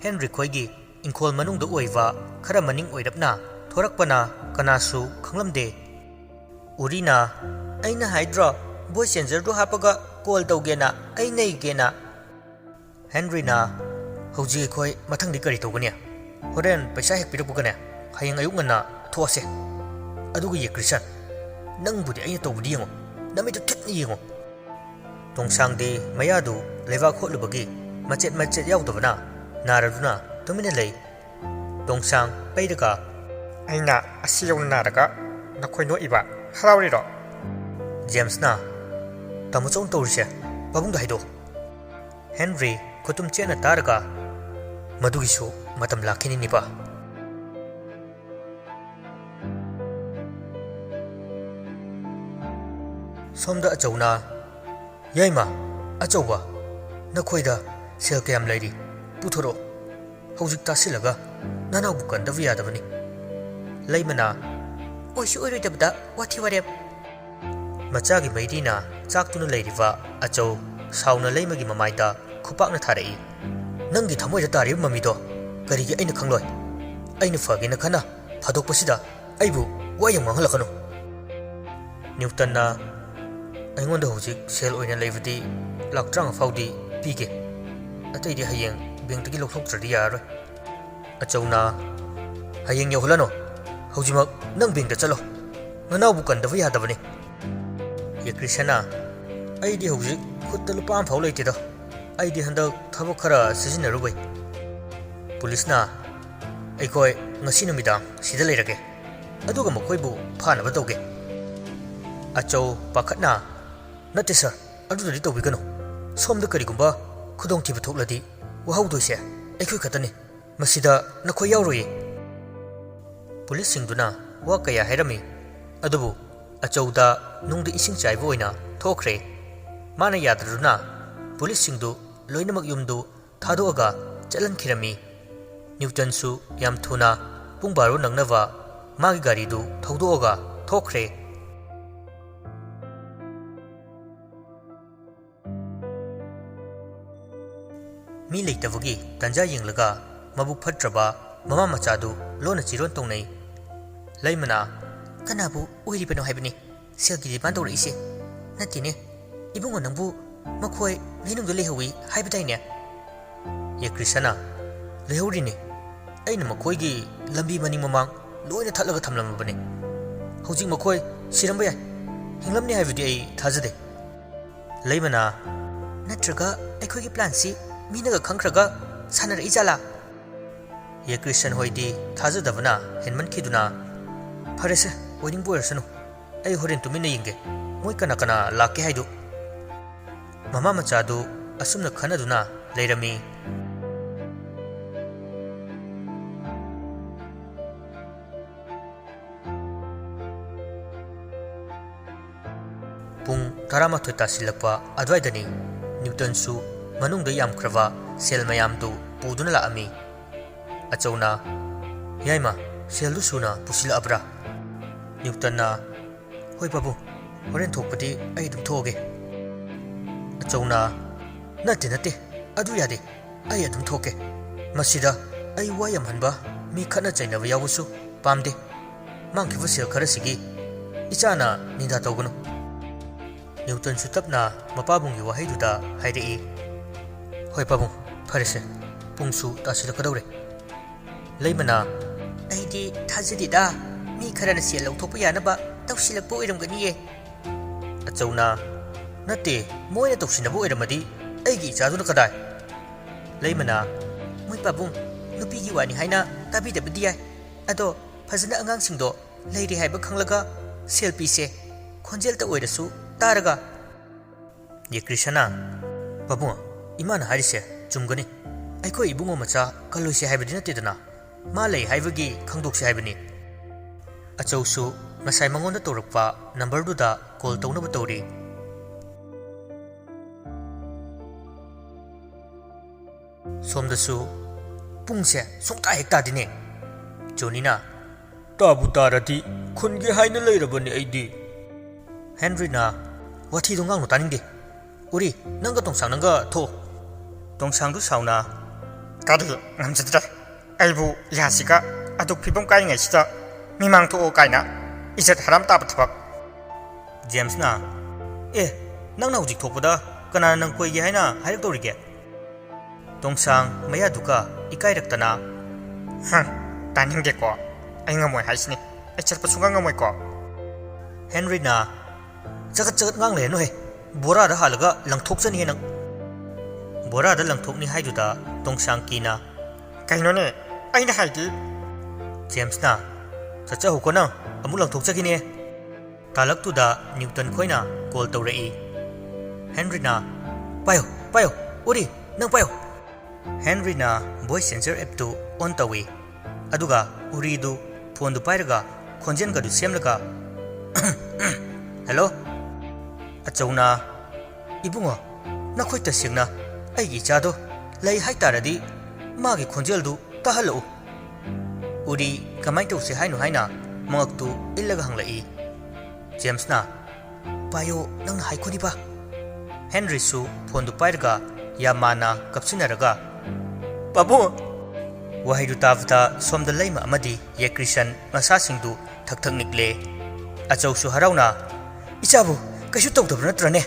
ꯍꯦꯟꯔꯤ ꯈꯣꯏꯒꯤ ꯏꯪꯈꯣꯜ ꯃꯅꯨꯡꯗ ꯑꯣꯏꯕ ꯈꯔ ꯃꯅꯤꯡ ꯑꯣꯏꯔꯞꯅ ꯊꯣꯔꯛꯄꯅ ꯀꯅꯥꯁꯨ ꯈꯪꯂꯝꯗꯦ꯫ ꯎꯔꯤꯅ, "ꯑꯩꯅ ꯍꯥꯏꯗ꯭ꯔꯣ, ꯚꯣꯏꯁ ꯆꯦꯟꯖꯔꯗꯨ ꯍꯥꯞꯄꯒ ꯀꯣꯜ ꯇꯧꯒꯦꯅ, ꯑꯩ ꯅꯩꯒꯦꯅ?" ꯍꯦꯟꯔꯤꯅ, "ꯍꯧꯖꯤꯛ ꯑꯩꯈꯣꯏ ꯃꯊꯪꯗꯤ ꯀꯔꯤ ꯇꯧꯒꯅꯤ? ꯍꯣꯔꯦꯟ ꯄꯩꯁꯥ ꯍꯦꯛ ꯄꯤꯔꯛꯄꯒꯅꯦ, ꯍꯌꯦꯡ ꯑꯌꯨꯛ ꯉꯟꯅ ꯊꯣꯛꯑꯁꯦ꯫ ꯑꯗꯨꯒ ꯌꯦ ꯀ꯭ꯔꯤꯁꯟ, ꯅꯪꯕꯨꯗꯤ ꯑꯩꯅ ꯇꯧꯕꯗꯤ ꯌꯦꯡꯉꯣ, ꯅꯃꯤꯠꯇꯨ ꯊꯤꯠꯅ ꯌꯦꯡꯉꯣ꯫" ꯇꯣꯡꯁꯥꯡꯗꯤ ꯃꯌꯥꯗꯨ ꯂꯩꯕꯥꯛ ꯍꯣꯠꯂꯨꯕꯒꯤ ꯃꯆꯦꯠ ꯃꯆꯦꯠ ꯌꯥꯎꯗꯕꯅ ꯅꯥꯔꯗꯨꯅ ꯇꯨꯃꯤꯟꯅ ꯂꯩ꯫ ꯇꯣꯡꯁꯥꯡ ꯄꯩꯔꯒ, "ꯑꯩꯅ ꯑꯁꯤ ꯌꯧꯅ ꯅꯥꯔꯒ ꯅꯈꯣꯏ ꯅꯣꯛꯏꯕ ꯍꯔꯥꯎꯔꯤꯔꯣ?" ꯖꯦꯝꯁꯅ, "ꯇꯥꯃꯣ ꯆꯧꯅ ꯇꯧꯔꯤꯁꯦ ꯄꯥꯕꯨꯡꯗ ꯍꯥꯏꯗꯣꯛꯑꯣ꯫" ꯍꯦꯟꯔꯤ ꯃꯇꯨꯝ ꯆꯦꯠꯅ ꯇꯥꯔꯒ, "ꯃꯗꯨꯒꯤꯁꯨ ꯃꯇꯝ ꯂꯥꯛꯈꯤꯅꯤ, ꯅꯤꯄꯥ"꯫ ꯁꯣꯝꯗ ꯑꯆꯧꯅ, "ꯌꯥꯏꯃ, ꯑꯆꯧꯕ, ꯅꯈꯣꯏꯗ ꯁꯦꯜ ꯀꯌꯥꯝ ꯂꯩꯔꯤ? ꯄꯨꯊꯣꯔꯛꯑꯣ꯫ ꯍꯧꯖꯤꯛ ꯇꯥꯁꯤꯜꯂꯒ ꯅꯅꯥꯎꯕꯨ ꯀꯟꯗꯕ ꯌꯥꯗꯕꯅꯤ"꯫ ꯂꯩꯃꯅ, "ꯑꯣꯏꯁꯨ ꯑꯣꯏꯔꯣꯏꯗꯕꯗ ꯋꯥꯊꯤ ꯋꯥꯔꯦꯝ"꯫ ꯃꯆꯥꯒꯤ ꯃꯩꯔꯤꯅ ꯆꯥꯛꯇꯨꯅ ꯂꯩꯔꯤꯕ ꯑꯆꯧ ꯁꯥꯎꯅ ꯂꯩꯃꯒꯤ ꯃꯃꯥꯏꯗ ꯈꯨꯄꯥꯛꯅ ꯊꯥꯔꯛꯏ꯫ "ꯅꯪꯒꯤ ꯊꯃꯣꯏꯗ ꯇꯥꯔꯤꯕ ꯃꯃꯤꯗꯣ ꯀꯔꯤꯒꯤ ꯑꯩꯅ ꯈꯪꯂꯣꯏ? ꯑꯩꯅ ꯐꯒꯦꯅ ꯈꯟꯅ ꯐꯥꯗꯣꯛꯄꯁꯤꯗ ꯑꯩꯕꯨ ꯋꯥ ꯌꯥꯝ ꯉꯥꯡꯍꯜꯂꯛꯀꯅꯨ"꯫ ꯅ꯭ꯌꯨꯇꯟꯅ, "ꯑꯩꯉꯣꯟꯗ ꯍꯧꯖꯤꯛ ꯁꯦꯜ ꯑꯣꯏꯅ ꯂꯩꯕꯗꯤ ꯂꯥꯛ ꯇꯔꯥꯃꯉꯥ ꯐꯥꯎꯗꯤ ꯄꯤꯒꯦ꯫ ꯑꯇꯩꯗꯤ ꯍꯌꯦꯡ ꯕꯦꯡꯛꯇꯒꯤ ꯂꯧꯊꯣꯛꯇ꯭ꯔꯗꯤ ꯌꯥꯔꯔꯣꯏ"꯫ ꯑꯆꯧꯅ, "ꯍꯌꯦꯡ ꯌꯧꯍꯜꯂꯅꯨ꯫ ꯍꯧꯖꯤꯛꯃꯛ ꯅꯪ ꯕꯦꯡꯛꯇ ꯆꯠꯂꯣ꯫ ꯅꯅꯥꯎꯕꯨ ꯀꯟꯗꯕ ꯌꯥꯗꯕꯅꯤ"꯫ ꯌꯦꯀ꯭ꯔꯤꯁꯅ, "ꯑꯩꯗꯤ ꯍꯧꯖꯤꯛ ꯈꯨꯠꯇ ꯂꯨꯄꯥ ꯑꯃ ꯐꯥꯎ ꯂꯩꯇꯦꯗ꯫ ꯑꯩꯗꯤ ꯍꯟꯗꯛ ꯊꯕꯛ ꯈꯔ ꯁꯤꯖꯤꯟꯅꯔꯨꯕꯩ"꯫ ꯄꯨꯂꯤꯁꯅ, "ꯑꯩꯈꯣꯏ ꯉꯁꯤ ꯅꯨꯃꯤꯗꯥꯡ ꯁꯤꯗ ꯂꯩꯔꯒꯦ, ꯑꯗꯨꯒ ꯃꯈꯣꯏꯕꯨ ꯐꯥꯅꯕ ꯇꯧꯒꯦ"꯫ ꯑꯆꯧ ꯄꯥꯈꯠꯅ, "ꯅꯠꯇꯦ ꯁꯥꯔ, ꯑꯗꯨꯗꯗꯤ ꯇꯧꯕꯤꯒꯅꯨ꯫ ꯁꯣꯝꯗ ꯀꯔꯤꯒꯨꯝꯕ ꯈꯨꯗꯣꯡꯊꯤꯕ ꯊꯣꯛꯂꯗꯤ ꯋꯥꯍꯧꯗꯣꯏꯁꯦ ꯑꯩꯈꯣꯏ ꯈꯛꯇꯅꯤ꯫ ꯃꯁꯤꯗ ꯅꯈꯣꯏ ꯌꯥꯎꯔꯣꯏꯌꯦ"꯫ ꯄꯨꯂꯤꯁꯁꯤꯡꯗꯨꯅ ꯋꯥ ꯀꯌꯥ ꯍꯥꯏꯔꯝꯃꯤ, ꯑꯗꯨꯕꯨ ꯑꯆꯧꯗ ꯅꯨꯡꯗ ꯏꯁꯤꯡ ꯆꯥꯏꯕ ꯑꯣꯏꯅ ꯊꯣꯛꯈ꯭ꯔꯦ꯫ ꯃꯥꯅ ꯌꯥꯗ꯭ꯔꯗꯨꯅ ꯄꯨꯂꯤꯁꯁꯤꯡꯗꯨ ꯂꯣꯏꯅꯃꯛ ꯌꯨꯝꯗꯨ ꯊꯥꯗꯣꯛꯑꯒ ꯆꯠꯍꯟꯈꯤꯔꯝꯃꯤ꯫ ꯅ꯭ꯌꯨꯇꯟꯁꯨ ꯌꯥꯝ ꯊꯨꯅ ꯄꯨꯡ ꯕꯥꯔꯣ ꯅꯪꯅꯕ ꯃꯥꯒꯤ ꯒꯥꯔꯤꯗꯨ ꯊꯧꯗꯣꯛꯑꯒ ꯊꯣꯛꯈ꯭ꯔꯦ꯫ ꯃꯤ ꯂꯩꯇꯕꯒꯤ ꯇꯥꯟꯖꯥ ꯌꯦꯡꯂꯒ ꯃꯕꯨꯛ ꯐꯠꯇ꯭ꯔꯕ ꯃꯃꯥ ꯃꯆꯥꯗꯨ ꯂꯣꯟꯅ ꯆꯤꯔꯣꯟ ꯇꯧꯅꯩ꯫ ꯂꯩꯃꯅ, "ꯀꯅꯥꯕꯨ ꯑꯣꯏꯔꯤꯕꯅꯣ ꯍꯥꯏꯕꯅꯤ ꯁꯦꯜꯒꯤ ꯗꯤꯃꯥꯟ ꯇꯧꯔꯛꯏꯁꯦ? ꯅꯠꯇꯦꯅꯦ, ꯏꯕꯨꯡꯉꯣ ꯅꯪꯕꯨ ꯃꯈꯣꯏ ꯂꯩꯅꯨꯡꯗ ꯂꯩꯍꯧꯏ ꯍꯥꯏꯕꯗꯥꯏꯅꯦ?" ꯌꯦꯀ꯭ꯔꯤꯁꯅ, "ꯂꯩꯍꯧꯔꯤꯅꯦ꯫ ꯑꯩꯅ ꯃꯈꯣꯏꯒꯤ ꯂꯝꯕꯤ ꯃꯅꯤꯡ ꯃꯃꯥꯡ ꯂꯣꯏꯅ ꯊꯠꯂꯒ ꯊꯝꯂꯝꯂꯕꯅꯦ꯫ ꯍꯧꯖꯤꯛ ꯃꯈꯣꯏ ꯁꯤꯔꯝꯕ ꯌꯥꯏ, ꯍꯤꯡꯂꯝꯅꯤ ꯍꯥꯏꯕꯗꯤ ꯑꯩ ꯊꯥꯖꯗꯦ"꯫ ꯂꯩꯃꯅ, "ꯅꯠꯇ꯭ꯔꯒ ꯑꯩꯈꯣꯏꯒꯤ ꯄ꯭ꯂꯥꯟꯁꯤ ꯃꯤꯅꯒ ꯈꯪꯈ꯭ꯔꯒ ꯁꯥꯟꯅꯔꯛꯏ ꯖꯥꯠꯂꯥ?" ꯌꯦꯀ꯭ꯔꯤꯁꯟ ꯍꯣꯏꯗꯤ ꯊꯥꯖꯗꯕꯅ ꯍꯦꯟꯃꯟꯈꯤꯗꯨꯅ, "ꯐꯔꯦꯁꯦ, ꯑꯣꯏꯅꯤꯡꯕ ꯑꯣꯏꯔꯁꯅꯨ꯫ ꯑꯩ ꯍꯣꯔꯦꯟ ꯇꯨꯃꯤꯟꯅ ꯌꯦꯡꯒꯦ, ꯃꯣꯏ ꯀꯅꯥ ꯀꯅꯥ ꯂꯥꯛꯀꯦ ꯍꯥꯏꯗꯨ"꯫ ꯃꯃꯥ ꯃꯆꯥꯗꯨ ꯑꯁꯨꯝꯅ ꯈꯟꯅꯗꯨꯅ ꯂꯩꯔꯝꯃꯤ꯫ ꯄꯨꯡ ꯇꯔꯥꯃꯥꯊꯣꯏ ꯇꯥꯁꯤꯜꯂꯛꯄ ꯑꯗꯨꯋꯥꯏꯗꯅꯤ꯫ ꯅ꯭ꯌꯨꯇꯟꯁꯨ ꯃꯅꯨꯡꯗ ꯌꯥꯝꯈ꯭ꯔꯕ ꯁꯦꯜ ꯃꯌꯥꯝꯗꯨ ꯄꯨꯗꯨꯅ ꯂꯥꯛꯑꯝꯃꯤ꯫ ꯑꯆꯧꯅ, "ꯌꯥꯏꯃ, ꯁꯦꯜꯗꯨ ꯁꯨꯅ ꯄꯨꯁꯤꯜꯂꯛꯑꯕ꯭ꯔꯥ?" ꯅ꯭ꯌꯨꯇꯟꯅ, "ꯍꯣꯏ ꯄꯥꯕꯨꯡ, ꯍꯣꯔꯦꯟ ꯊꯣꯛꯄꯗꯤ ꯑꯩ ꯑꯗꯨꯝ ꯊꯣꯛꯑꯒꯦ꯫" ꯑꯆꯧꯅ, "ꯅꯠꯇꯦ, ꯅꯠꯇꯦ, ꯑꯗꯨ ꯌꯥꯗꯦ꯫ ꯑꯩ ꯑꯗꯨꯝ ꯊꯣꯛꯀꯦ꯫ ꯃꯁꯤꯗ ꯑꯩ ꯋꯥ ꯌꯥꯝꯍꯟꯕ, ꯃꯤ ꯈꯠꯅ ꯆꯩꯅꯕ ꯌꯥꯎꯕꯁꯨ ꯄꯥꯝꯗꯦ꯫ ꯃꯥꯡꯈꯤꯕ ꯁꯦꯜ ꯈꯔꯁꯤꯒꯤ ꯏꯆꯥꯅ ꯅꯤꯟꯗꯥ ꯇꯧꯒꯅꯨ꯫" ꯅ꯭ꯌꯨꯇꯟꯁꯨ ꯇꯞꯅ ꯃꯄꯥꯕꯨꯡꯒꯤ ꯋꯥꯍꯩꯗꯨꯗ ꯍꯥꯏꯔꯛꯏ, "ꯍꯣꯏ ꯄꯥꯕꯨꯡ, ꯐꯔꯦꯁꯦ, ꯄꯨꯡꯁꯨ ꯇꯥꯁꯤꯜꯂꯛꯀꯗꯧꯔꯦ꯫" ꯂꯩꯃꯅ, "ꯑꯩꯗꯤ ꯊꯥꯖꯗꯦꯗ, ꯃꯤ ꯈꯔꯅ ꯁꯦꯜ ꯂꯧꯊꯣꯛꯄ ꯌꯥꯅꯕ ꯇꯧꯁꯤꯜꯂꯛꯄ ꯑꯣꯏꯔꯝꯒꯅꯤꯌꯦ꯫" ꯑꯆꯧꯅ, "ꯅꯠꯇꯦ, ꯃꯣꯏꯅ ꯇꯧꯁꯤꯟꯅꯕ ꯑꯣꯏꯔꯝꯃꯗꯤ ꯑꯩꯒꯤ ꯏꯆꯥꯗꯨꯅ ꯀꯗꯥꯏ?" ꯂꯩꯃꯅ, "ꯃꯣꯏ ꯄꯥꯕꯨꯡ, ꯅꯨꯄꯤꯒꯤ ꯋꯥꯅꯤ ꯍꯥꯏꯅ ꯇꯥꯕꯤꯗꯕꯗꯤ ꯌꯥꯏ, ꯑꯗꯣ ꯐꯖꯅ ꯑꯉꯥꯡꯁꯤꯡꯗꯣ ꯂꯩꯔꯦ ꯍꯥꯏꯕ ꯈꯪꯂꯒ ꯁꯦꯜ ꯄꯤꯁꯦ, ꯈꯣꯟꯖꯦꯜꯇ ꯑꯣꯏꯔꯁꯨ ꯇꯥꯔꯒ꯫" ꯌꯦꯀ꯭ꯔꯤꯁꯅ, "ꯄꯥꯕꯨꯡ, ꯏꯃꯥꯅ ꯍꯥꯏꯔꯤꯁꯦ ꯆꯨꯝꯒꯅꯤ꯫ ꯑꯩꯈꯣꯏ ꯏꯕꯨꯡꯉꯣ ꯃꯆꯥ ꯀꯜꯂꯣꯏꯁꯦ ꯍꯥꯏꯕꯗꯤ ꯅꯠꯇꯦꯗꯅ, ꯃꯥ ꯂꯩ ꯍꯥꯏꯕꯒꯤ ꯈꯪꯗꯣꯛꯁꯦ ꯍꯥꯏꯕꯅꯤ꯫" ꯑꯆꯧꯁꯨ ꯉꯁꯥꯏ ꯃꯉꯣꯟꯗ ꯇꯧꯔꯛꯄ ꯅꯝꯕꯔꯗꯨꯗ ꯀꯣꯜ ꯇꯧꯅꯕ ꯇꯧꯔꯤ꯫ ꯁꯣꯝꯗꯁꯨ ꯄꯨꯡꯁꯦ ꯁꯨꯡꯇꯥ ꯍꯦꯛ ꯇꯥꯗꯦꯅꯦ꯫ ꯖꯣꯅꯤꯅ, "ꯇꯥꯕꯨ ꯇꯥꯔꯗꯤ ꯈꯨꯟꯒꯦ ꯍꯥꯏꯅ ꯂꯩꯔꯕꯅꯦ ꯑꯩꯗꯤ꯫" ꯍꯦꯟꯔꯤꯅ, "ꯋꯥꯊꯤꯗꯣ ꯉꯥꯡꯅꯨ ꯇꯥꯅꯤꯡꯗꯦ꯫ ꯎꯔꯤ, ꯅꯪꯒ ꯇꯣꯡꯁꯥꯡ ꯅꯪꯒ ꯊꯣꯛꯑꯣ꯫" ꯇꯣꯡꯁꯥꯡꯗꯨ ꯁꯥꯎꯅ, "ꯀꯔꯤ ꯉꯝꯖꯗ꯭ꯔꯦ? ꯑꯩꯕꯨ ꯌꯥꯁꯤꯒ ꯑꯗꯨꯛ ꯐꯤꯕꯝ ꯀꯥꯏꯔꯤꯉꯩꯁꯤꯗ ꯃꯤꯃꯥꯡ ꯊꯣꯛꯑꯣ ꯀꯥꯏꯅ ꯏꯖꯠ ꯍꯔꯥꯝ ꯇꯥꯕ ꯊꯕꯛ꯫" ꯖꯦꯝꯁꯅ, "ꯑꯦ, ꯅꯪꯅ ꯍꯧꯖꯤꯛ ꯊꯣꯛꯄꯗ ꯀꯅꯥꯅ ꯅꯪ ꯀꯣꯏꯒꯦ ꯍꯥꯏꯅ ꯍꯥꯏꯔꯛꯇꯧꯔꯤꯒꯦ?" ꯇꯣꯡꯁꯥꯡ ꯃꯌꯥꯗꯨꯒ ꯏꯀꯥꯏꯔꯛꯇꯅ, "ꯍꯝ, ꯇꯥꯅꯤꯡꯗꯦꯀꯣ꯫ ꯑꯩ ꯉꯝꯃꯣꯏ ꯍꯥꯏꯁꯤꯅꯤ꯫ ꯑꯩ ꯆꯠꯄ ꯁꯨꯡꯉꯝ ꯉꯝꯃꯣꯏꯀꯣ꯫" ꯍꯦꯟꯔꯤꯅ, "ꯆꯒꯠ ꯆꯒꯠ ꯉꯥꯡ ꯂꯩꯔꯅꯨꯍꯦ꯫ ꯕꯣꯔꯥꯗ ꯍꯥꯜꯂꯒ ꯂꯪꯊꯣꯛꯆꯅꯤꯍꯦ ꯅꯪ꯫" ꯕꯣꯔꯥꯗ ꯂꯪꯊꯣꯛꯅꯤ ꯍꯥꯏꯗꯨꯗ ꯇꯣꯡꯁꯥꯡ ꯀꯤꯅ, "ꯀꯩꯅꯣꯅꯦ? ꯑꯩꯅ ꯍꯥꯏꯗꯤ꯫" ꯖꯦꯝꯁꯅ, "ꯆꯠꯆꯍꯧꯀꯣ ꯅꯪ, ꯑꯃꯨꯛ ꯂꯪꯊꯣꯛꯆꯈꯤꯅꯦ꯫" ꯇꯥꯂꯛꯇꯨꯗ ꯅ꯭ꯌꯨꯇꯟ ꯈꯣꯏꯅ ꯀꯣꯜ ꯇꯧꯔꯛꯏ꯫ ꯍꯦꯟꯔꯤꯅ, "ꯄꯥꯏꯌꯣ, ꯄꯥꯏꯌꯣ, ꯎꯔꯤ, ꯅꯪ ꯄꯥꯏꯌꯣ꯫ ꯍꯦꯟꯔꯤꯅ voice changer appꯇꯨ on ꯇꯧꯏ꯫ ꯑꯗꯨꯒ ꯎꯔꯤꯗꯨ ꯐꯣꯟꯗꯨ ꯄꯥꯏꯔꯒ ꯈꯣꯟꯖꯦꯜꯒꯗꯨ ꯁꯦꯝꯂꯒ, "ꯍꯦꯜꯂꯣ?" ꯑꯆꯧꯅ, "ꯏꯕꯨꯡꯉꯣ, ꯅꯈꯣꯏ ꯇꯁꯦꯡꯅ ꯑꯩꯒꯤ ꯏꯆꯥꯗꯣ ꯂꯩ ꯍꯥꯏ ꯇꯥꯔꯗꯤ ꯃꯥꯒꯤ ꯈꯣꯟꯖꯦꯜꯗꯨ ꯇꯥꯍꯜꯂꯛꯎ꯫" ꯎꯔꯤ ꯀꯃꯥꯏ ꯇꯧꯁꯦ ꯍꯥꯏꯅꯣ ꯍꯥꯏꯅ ꯃꯉꯛꯇꯨ ꯏꯜꯂꯒ ꯍꯪꯂꯛꯏ꯫ ꯖꯦꯝꯁꯅ, "ꯄꯥꯏꯌꯣ, ꯅꯪꯅ ꯍꯥꯏꯈꯣꯅꯤꯕ꯫" ꯍꯦꯟꯔꯤꯁꯨ ꯐꯣꯟꯗꯨ ꯄꯥꯏꯔꯒ ꯌꯥꯝ ꯃꯥꯟꯅ ꯀꯞꯁꯤꯟꯅꯔꯒ, "ꯄꯥꯕꯨꯡ!" ꯋꯥꯍꯩꯗꯨ ꯇꯥꯕꯗ ꯁꯣꯝꯗ ꯂꯩꯃ ꯑꯃꯗꯤ ꯌꯦꯀ꯭ꯔꯤꯁꯟ ꯃꯁꯥꯁꯤꯡꯗꯨ ꯊꯛ ꯊꯛ ꯅꯤꯛꯂꯦ꯫ ꯑꯆꯧꯁꯨ ꯍꯔꯥꯎꯅ, "ꯏꯆꯥꯕꯨ ꯀꯩꯁꯨ ꯇꯧꯗꯕ ꯅꯠꯇ꯭ꯔꯅꯦ?"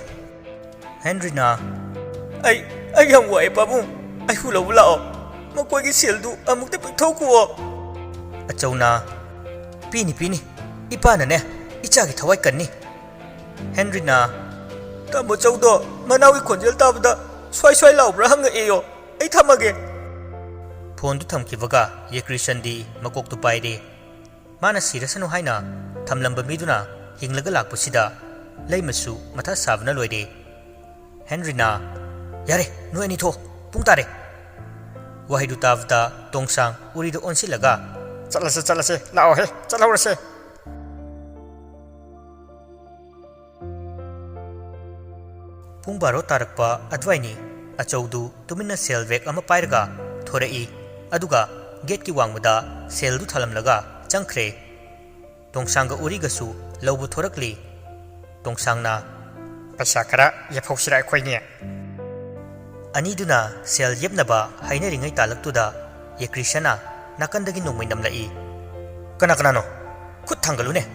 ꯍꯦꯟꯔꯤꯅ, "ꯑꯩ, ꯑꯩ ꯌꯥꯝ ꯋꯥꯏ ꯄꯥꯕꯨꯡ, ꯑꯩꯍꯨ ꯂꯧꯕ ꯂꯥꯛꯑꯣ, ꯃꯈꯣꯏꯒꯤ ꯁꯦꯜꯗꯨ ꯑꯃꯨꯛꯇ ꯄꯤꯊꯣꯛꯈꯨꯑꯣ꯫" ꯑꯆꯧꯅ, "ꯄꯤꯅꯤ, ꯄꯤꯅꯤ, ꯏꯄꯥꯅꯅꯦ ꯏꯆꯥꯒꯤ ꯊꯋꯥꯏ ꯀꯟꯅꯤ꯫" ꯍꯦꯟꯔꯤꯅ, "ꯇꯥꯃꯣ ꯆꯧꯗꯣ ꯃꯅꯥꯎꯒꯤ ꯈꯣꯟꯖꯦꯜ ꯇꯥꯕꯗ ꯁ꯭ꯋꯥꯏ ꯁ꯭ꯋꯥꯏ ꯂꯥꯎꯕ꯭ꯔꯥ ꯍꯪꯉꯛꯑꯦꯌꯣ, ꯑꯩ ꯊꯝꯃꯒꯦ꯫" ꯐꯣꯟꯗꯨ ꯊꯝꯈꯤꯕꯒ ꯌꯦꯀ꯭ꯔꯤꯁꯟꯗꯤ ꯃꯀꯣꯛꯇꯨ ꯄꯥꯏꯔꯦ꯫ ꯃꯥꯅ ꯁꯤꯔꯁꯅꯨ ꯍꯥꯏꯅ ꯊꯝꯂꯝꯕ ꯃꯤꯗꯨꯅ ꯍꯤꯡꯂꯒ ꯂꯥꯛꯄꯁꯤꯗ ꯂꯩꯃꯁꯨ ꯃꯊꯥ ꯁꯥꯕꯅ ꯂꯣꯏꯔꯦ꯫ ꯍꯦꯟꯔꯤꯅ, "ꯌꯥꯔꯦ, ꯅꯣꯏ ꯑꯅꯤ ꯊꯣꯛꯑꯣ, ꯄꯨꯡ ꯇꯥꯔꯦ꯫" ꯋꯥꯍꯩꯗꯨ ꯇꯥꯕꯗ ꯇꯣꯡꯁꯥꯡ ꯎꯔꯤꯗ ꯑꯣꯟꯁꯤꯜꯂꯒ, "ꯆꯠꯂꯁꯦ, ꯆꯠꯂꯁꯦ, ꯂꯥꯛꯑꯣꯍꯦ, ꯆꯠꯍꯧꯔꯁꯦ꯫" ꯄꯨꯡ ꯕꯥꯔꯣ ꯇꯥꯔꯛꯄ ꯑꯗꯨꯋꯥꯏꯅꯤ꯫ ꯑꯆꯧꯗꯨ ꯇꯨꯃꯤꯟꯅ ꯁꯦꯜ ꯕꯦꯒ ꯑꯃ ꯄꯥꯏꯔꯒ ꯊꯣꯔꯛꯏ, ꯑꯗꯨꯒ ꯒꯦꯠꯀꯤ ꯋꯥꯡꯃꯗ ꯁꯦꯜꯗꯨ ꯊꯥꯂꯝꯂꯒ ꯆꯪꯈ꯭ꯔꯦ꯫ ꯇꯣꯡꯁꯥꯡꯒ ꯎꯔꯤꯒꯁꯨ ꯂꯧꯕ ꯊꯣꯔꯛꯂꯤ꯫ ꯇꯣꯡꯁꯥꯡꯅ, "ꯄꯩꯁꯥ ꯈꯔ ꯌꯦꯞꯍꯧꯁꯤꯔꯥ ꯑꯩꯈꯣꯏꯅꯤ?" ꯑꯅꯤꯗꯨꯅ ꯁꯦꯜ ꯌꯦꯞꯅꯕ ꯍꯥꯏꯅꯔꯤꯉꯩ ꯇꯥꯂꯛꯇꯨꯗ ꯌꯦꯀ꯭ꯔꯤꯁꯅ ꯅꯥꯀꯟꯗꯒꯤ ꯅꯣꯡꯃꯩ ꯅꯝꯂꯛꯏ꯫ "ꯀꯅꯥ ꯀꯅꯥꯅꯣ? ꯈꯨꯠ ꯊꯥꯡꯒꯠꯂꯨꯅꯦ,